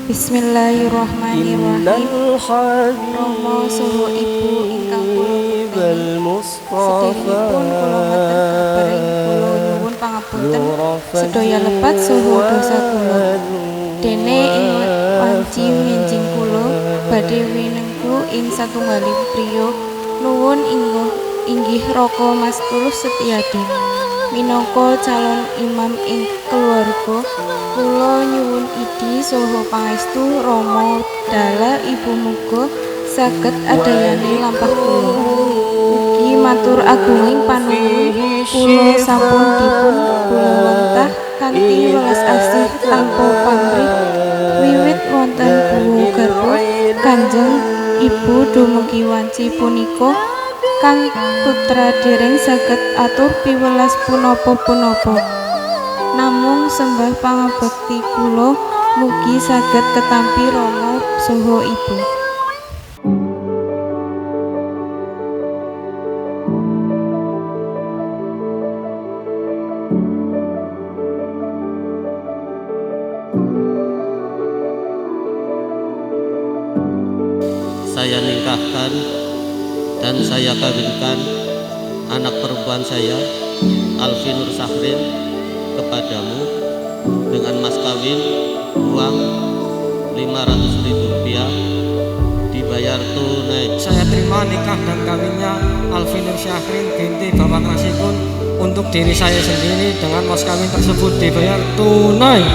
Bismillahirrahmanirrahim. Rama saha Ibu ingkang kula bekteni, sederengipun kula matur kabaring kula nyuwun pangapunten sedaya lepat saha dosa kula. Dene ing wanci ngenjing kula badhe winengku ing satunggaling priya nuwun inggih Raka Mas Tulus Setiadi minangka calon imam ing keluarga. Kula nyuwun idi saha pangestu Rama dalah Ibu muga saged adayani lampah kula. Ugi matur agunging panuwun kula sampun dipun kulawentah kanthi welas asih tanpa pamrih wiwit wonten guwa garba Kanjeng Ibu dumugi wanci punika kang putra dereng saged atur piwelas punapa-punapa. Namung sembah pangabekti kula mugi saged ketampi Rama saha Ibu. Saya nikahkan dan saya kawinkan anak perempuan saya, Alfi Nur Syahrin, kepadamu dengan mas kawin uang Rp500.000 dibayar tunai. Saya terima nikah dan kawinnya Alfi Nur Syahrin binti Bapak Rasikun untuk diri saya sendiri dengan mas kawin tersebut dibayar tunai.